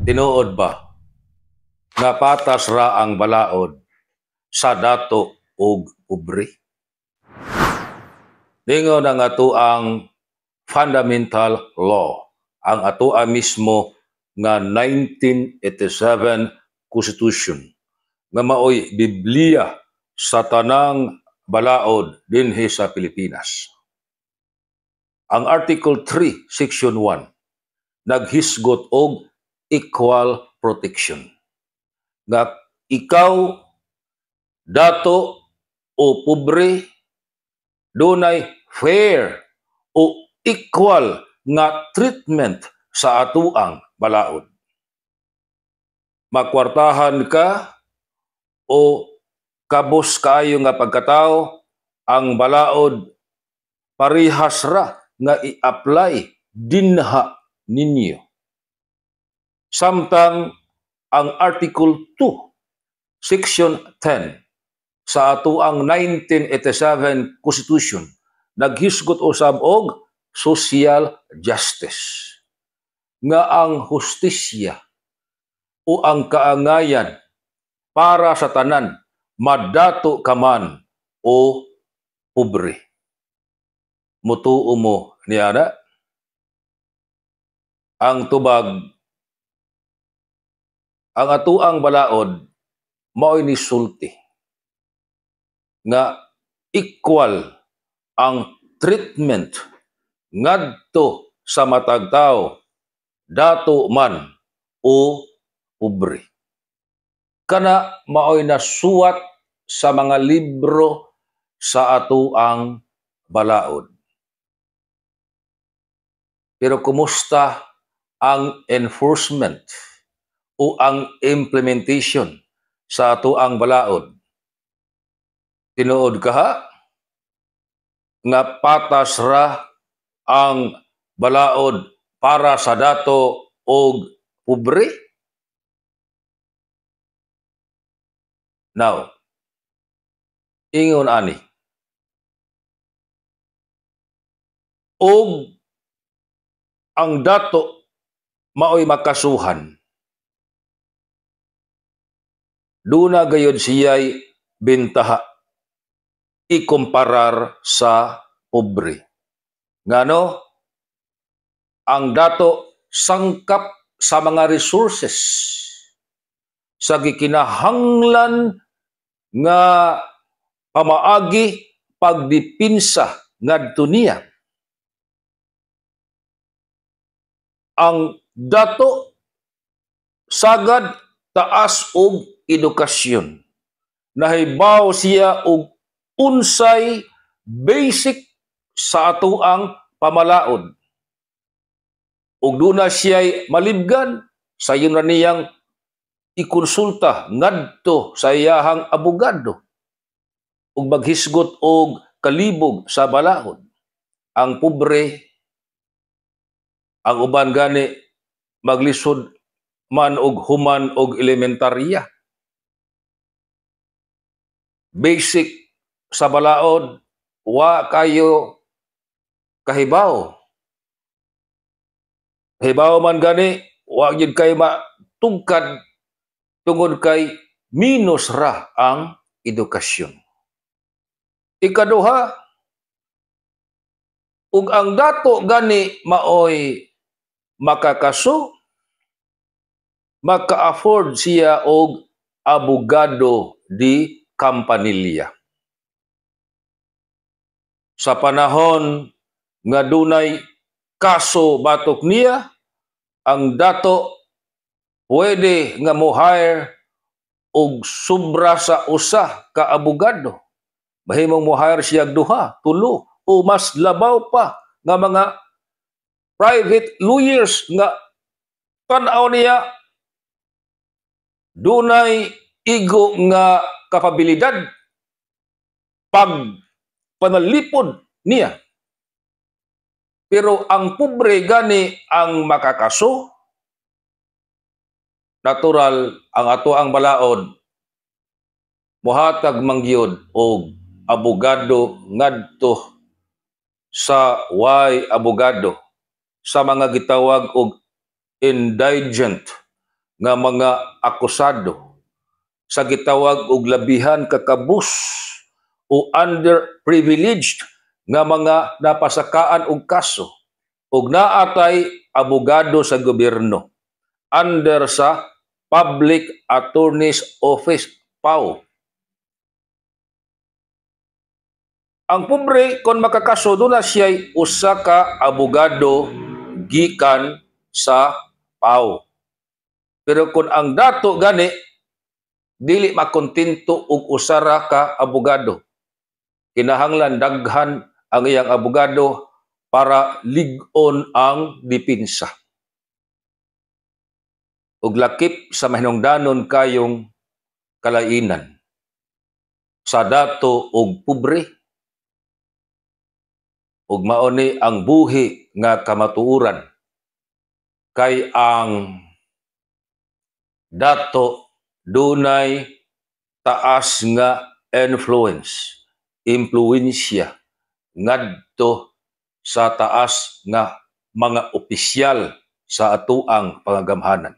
Tinuod ba nga patas ra ang balaod sa dato ug pobre? Ningon ang atoang fundamental law, ang atoa mismo nga 1987 Constitution nga maoy Biblia sa tanang balaod dinhi sa Pilipinas. Ang Article 3, Section 1 naghisgot og equal protection. Nga ikaw, dato o pobre, dunay fair o equal nga treatment sa atuang balaod. Makwartahan ka o kabos kaayo nga pagkatao, ang balaod parihas ra nga i-apply dinha ninyo. Samtang ang Article 2, Section 10 sa atoang 1987 Constitution naghisgot usab og social justice, nga ang hustisya o ang kaangayan para sa tanan, madato ka man o pobre. Mutuo mo niana? Ang tubag, ang atuang balaod mao'y nisulti nga equal ang treatment ngadto sa matag tawo, dato man o pobre. Kana mao'y nasuwat sa mga libro sa atuang balaod. Pero kumusta ang enforcement o ang implementation sa atuang balaod? Tinuod kaha nga patas ra ang balaod para sa dato og pobre? Now, ingon ani. Og ang dato maoy makasuhan, duna gayod siya'y bentaha ikumparar sa pobre. Ngano, ang dato sangkap sa mga resources sa gikinahanglan nga pamaagi pagdipinsa ngadto niya. Ang dato sagad taas og edukasyon. Nahibaw siya og unsay basic sa atoang pamalaod. Ug duna siya'y malibgan, sayon ra niyang ikonsulta ngadto sa iyahang abogado ug maghisgot og kalibog sa balaod. Ang pobre, ang uban gani maglisod man og human og elementarya. Basic sa balaod, wa kayo kahibaw. Hibaw man gani, wa gyud kay matugkad tungod kay minus ra ang edukasyon. Ikaduha, ug ang dato gani maoy makakaso, maka-afford siya og abogado di kampanilya. Sa panahon nga dunay kaso batok niya, ang dato pwede nga mo-hire og sobra sa usa ka abogado. Mahimong mo-hire siya duha, tulo o mas labaw pa nga mga private lawyers nga tan-aw niya dunay igo nga kapabilidad pag panalipod niya. Pero ang pobre gani ang makakaso, natural ang ato ang balaod mohatag mangyud og abogado ngadto sa way abogado, sa mga gitawag og indigent nga mga akusado sa gitawag og labihan ka kabus o underprivileged nga mga napasakaan og kaso, ug naatay abogado sa gobyerno under sa Public Attorney's Office, PAO. Ang pobre, kung makakaso, doon na siya'y usa ka abogado gikan sa PAO. Pero kung ang dato gani, dili makontento og usara ka abogado. Kinahanglan daghan ang iyang abogado para lig-on ang dipinsa. Ug lakip sa mahinungdanon kayong kalainan sa dato og pobre, ug mao ni ang buhi nga kamatuoran, kay ang dato dunay taas nga influence, impluwensya ngadto sa taas nga mga opisyal sa atuang pangagamhanan.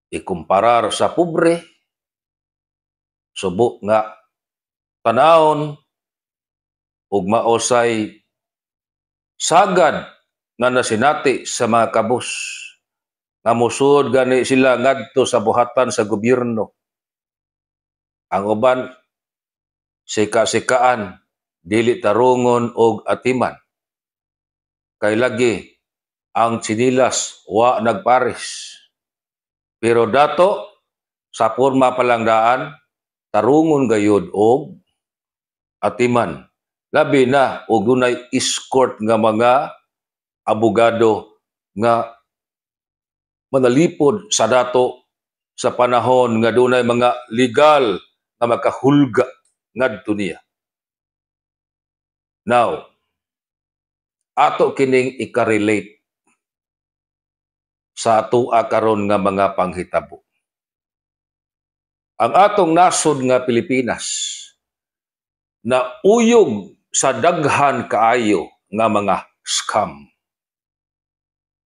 Ikumparar sa pobre, subo nga tanawon ug maosay sagad nga nasinati sa mga kabus nga mosud gani sila ngadto sa buhatan sa gobyerno. Ang uban sika-sikaan, dili tarungon og atiman. Kay lagi ang tsinilas wa nagpares. Pero dato, sa porma pa lang daan, tarungon gayud og atiman. Labi na og dunay escort nga mga abogado nga manalipod sa dato sa panahon nga dunay mga legal nga makahulga ngadto niya. Now, ato kining ika-relate sa atoa karon nga mga panghitabo. Ang atong nasod nga Pilipinas na uyog sa daghan kaayo nga mga scam.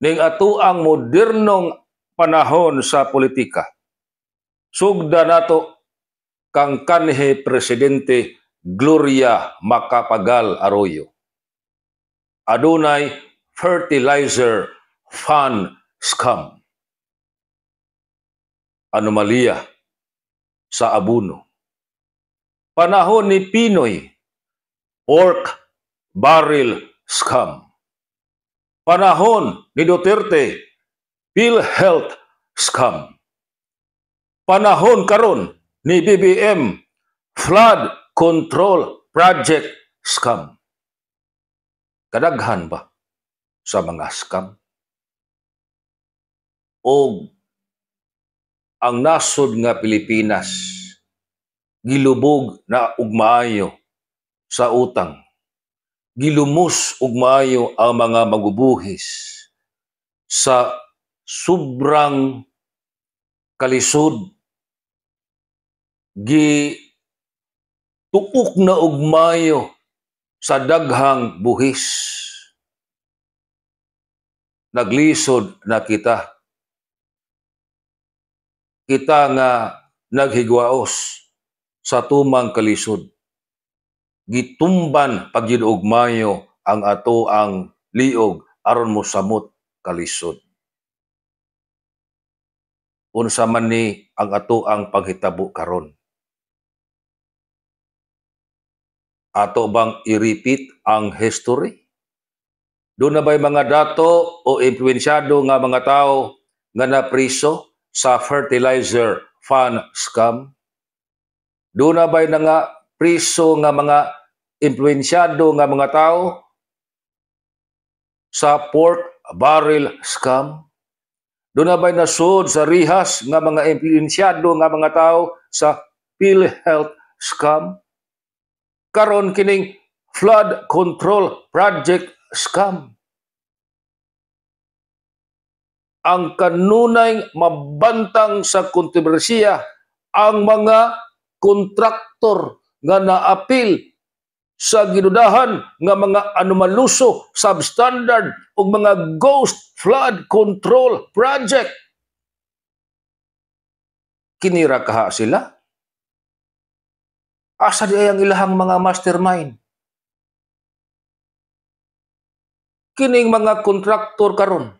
Ning ato ang modernong panahon sa politika, sugda nato kang kanhi Presidente Gloria Macapagal Arroyo. Adunay fertilizer fund scam. Anomalya sa abuno. Panahon ni PNoy, pork barrel scam. Panahon ni Duterte, PhilHealth scam. Panahon karon ni BBM, flood control project scam. Kadaghan ba sa mga scam? O ang nasod nga Pilipinas gilubog na og maayo sa utang. Gilumos og maayo ang mga magubuhis sa sobrang kalisod, gi tuok na og maayo sa daghang buhis. Naglisod na kita. Kita nga naghigwaos sa tumang kalisod. Gitumban pagyud og maayo ang ato ang liog aron mosamot kalisod. Unsa man ni ang ato ang paghitabo karon? Ato bang i-repeat ang history? Doon na ba'y mga dato o impluensyado nga mga tao nga napriso sa fertilizer fund scam? Doon na ba'y nga priso nga mga impluensyado nga mga tao sa pork barrel scam? Doon na ba'y nasud sa rihas nga mga impluensyado nga mga tao sa PhilHealth scam? Karon kining flood control project scam. Ang kanunay mabantang sa kontrobersiya, ang mga kontraktor nga naapil sa gidudahan nga mga anomaluso, substandard ug mga ghost flood control project. Kinira kaha sila? Asa di ay ang ilahang mga mastermind? Kining mga kontraktor karon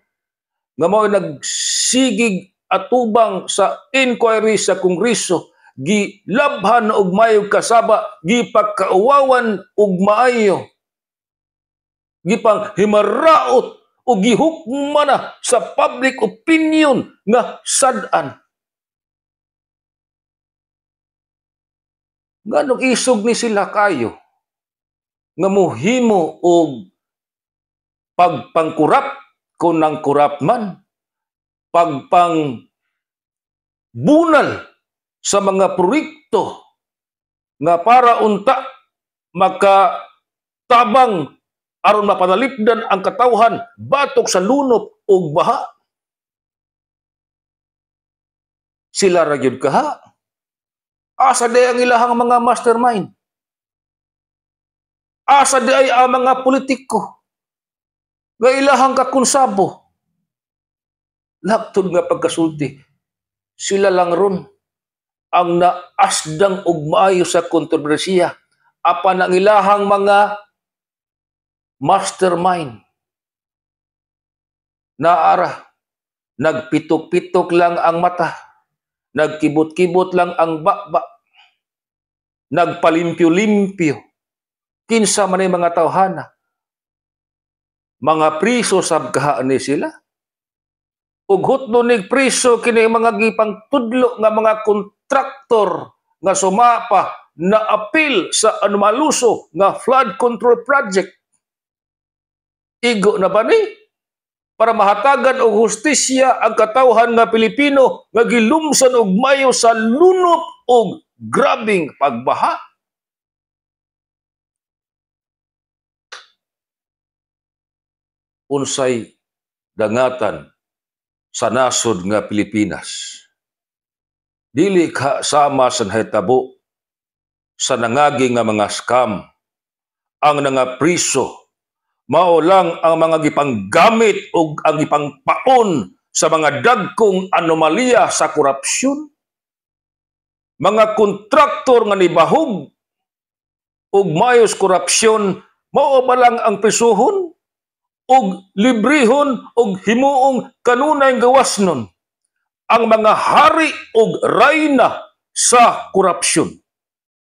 nga mao nagsigig atubang sa inquiry sa Kongreso, gilabhan og maayong kasaba, gipakauwawan og maayo, gipang himaraot o gihukma na sa public opinion nga sad-an. Nganong isog ni sila kayo nga muhimo og pagpangkurap kung nang kurap man, pagpang bunal sa mga proyekto nga para unta makatabang aron mapanalipdan ang katawhan batok sa lunop ug baha? Sila ra gyud kaha. Asa di ang ilahang mga mastermind? Asa di ay ang mga politiko nga ilahang kakonsabo? Laktod nga pagkasulti, sila lang ron ang naasdang og maayo sa kontrobersiya, apan ang ilahang mga mastermind naara, nagpitok-pitok lang ang mata, nagkibot-kibot lang ang baba, nagpalimpyo-limpyo. Kinsa man ay mga tawhana? Mga priso sab kaha ni sila. Ug hutdo nig priso kini mga gipangtudlo nga mga kontraktor nga sumapa na apil sa anomaluso nga flood control project. Igo na ba ni para mahatagan og hustisya ang katawhan nga Pilipino nga gilumsan og mayo sa lunop og grabing pagbaha? Unsay dangatan sa nasod nga Pilipinas? Dili ka sama sa nahitabo sa nangagi nga mga scam. Ang nangapriso mao lang ang mga gipanggamit og ang gipangpaon sa mga dagkong anomalya sa korupsyon. Mga kontraktor nga nibahog og mayos korupsyon, mao ba lang ang prisuhon og librehon og himuong kanunay gawas nun ang mga hari og rayna sa korupsyon?